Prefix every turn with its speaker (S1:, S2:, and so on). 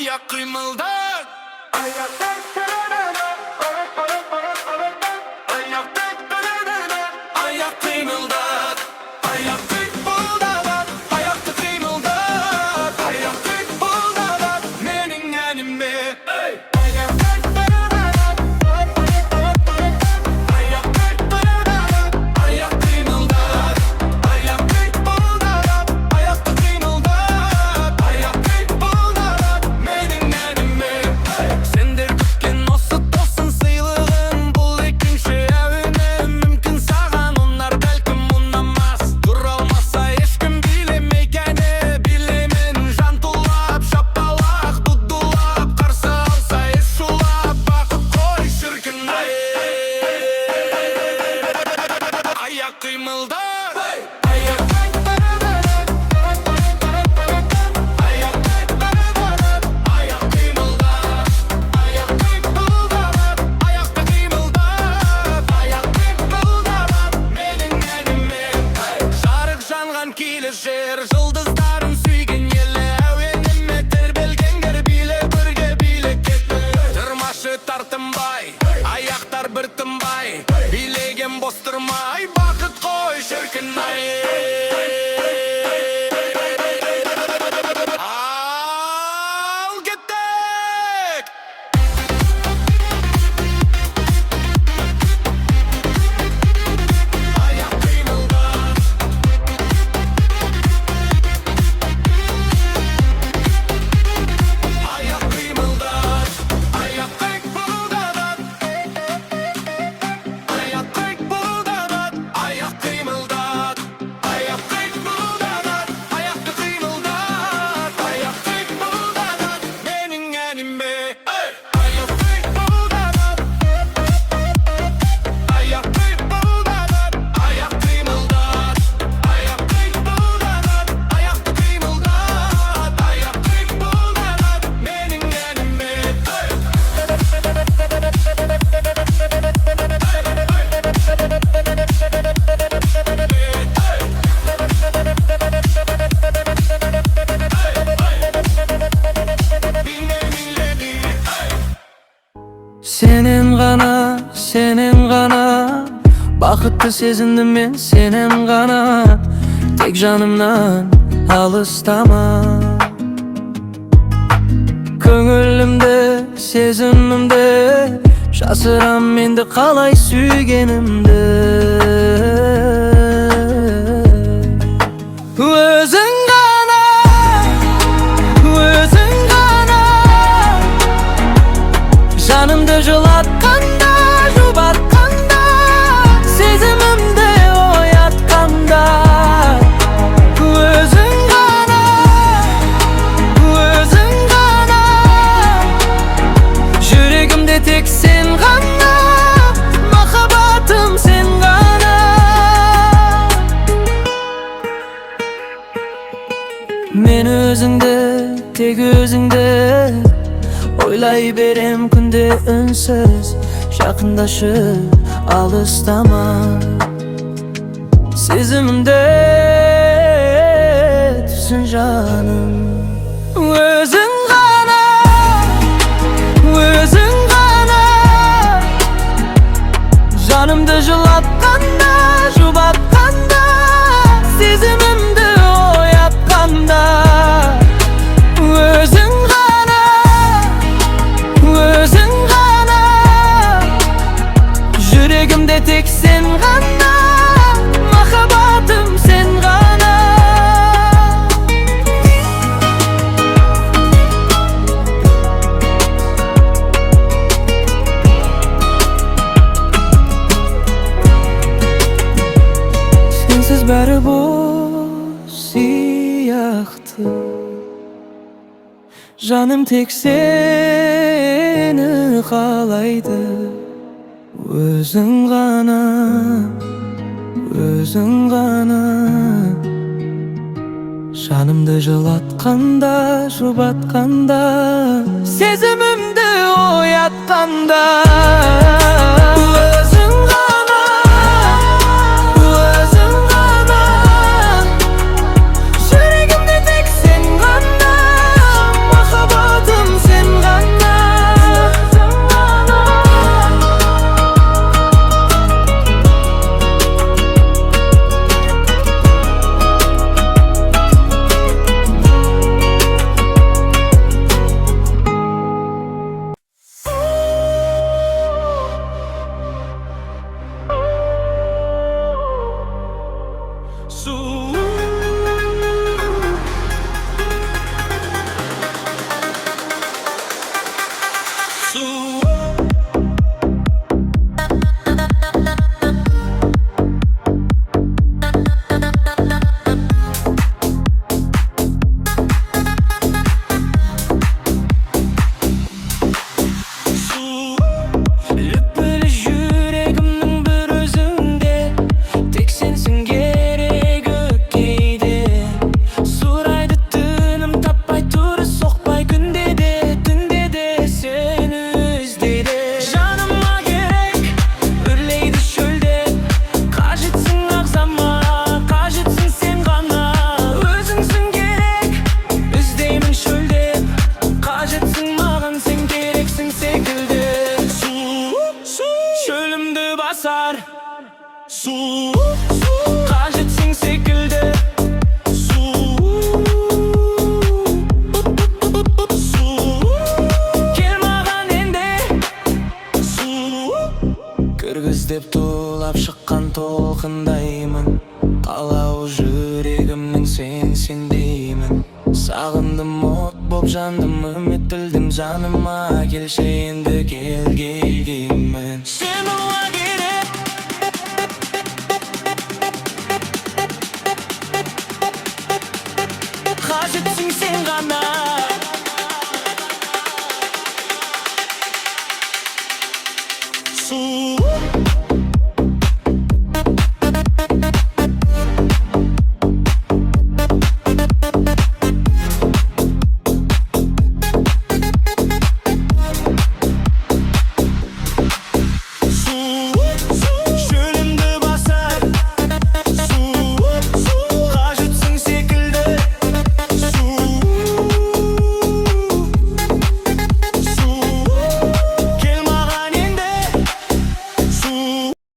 S1: Аяқ қимылдат. Аяқ, аяқ, аяқ қимылдат. Аяқ қимылдат, аяқты қимылдат. Аяқ қимылдат, менің әніме. Аяқ, аяқ, аяқ қимылдат. Аяқ қимылдат, аяқты қимылдат. Аяқ қимылдат, менің әніме. Сендер күткен осы тосын сыйлығым. Бұл екінші әуенім. Мүмкін, саған ұнар, бәлкім, ұнамас. Тұра алмаса ешкім билемей, кәне, билеймін. Жан тулап, шапалақ дудулап, қарсы алса еш шулап. Бақыт қой, шіркін ай. Аяқ қимылдат. Аяқ, аяқ, аяқ қимылдат. Аяқ қимылдат, аяқты қимылдат. Аяқ қимылдат, менің әніме. Жарық жанған киелі жер, жұлдыздарын сүйген елі. Әуеніме тербелгендер, биле, бірге биле, кетті. Тырмашы, тартынбай, аяқтар бір тынбай. Билеген бос тұрмай, бақыт қой, шіркін ай. Ал кеттік! Аяқ қимылдат. Аяқ қимылдат. Аяқ қимылдат. Аяқ қимылдат. Аяқ қимылдат. Аяқ қимылдат. Аяқты қимылдат. Аяқ қимылдат. Менің әніме. Аяқ қимылдат. Аяқ қимылдат. Аяқ қимылдат. Аяқ қимылдат. Аяқты қимылдат. Аяқ қимылдат. Менің әніме. Биле, биле.
S2: Сенен ғана, сенен ғана бақытты сезіндім мен, сенен ғана. Тек жанымнан алыстама. Көңілімді, сезімімді жасырам енді қалай сүйгенімді. Өзің ғана, өзің ғана жанымды жылатқанда, жұбатқанда, сезімімді оятқанда. Өзің ғана, өзің ғана жүрегімде тек сен ғана, махаббатым, сен ғана. Мен өзіңді, тек өзіңді ойлай берем күнде үнсіз. Жақындашы, алыстама. Сезімімді түсін, жаным. Өзің ғана, өзің ғана жанымды жылатқанда, жұбатқанда, сезімімді оятқанда. Өзің ғана, өзің ғана жүрегімде тек сен ғана, махаббатым, сен ғана. Сенсіз бәрі бос сияқты. Жаным тек сені қалайды. Өзің ғана, өзің ғана жанымды жылатқанда, жұбатқанда, сезімімді оятқанда. Өзің ғана, өзің ғана жүрегімде тек сен ғана, махаббатым. Тілдім жаныма, келші енді, кел, кел деймін. Сені.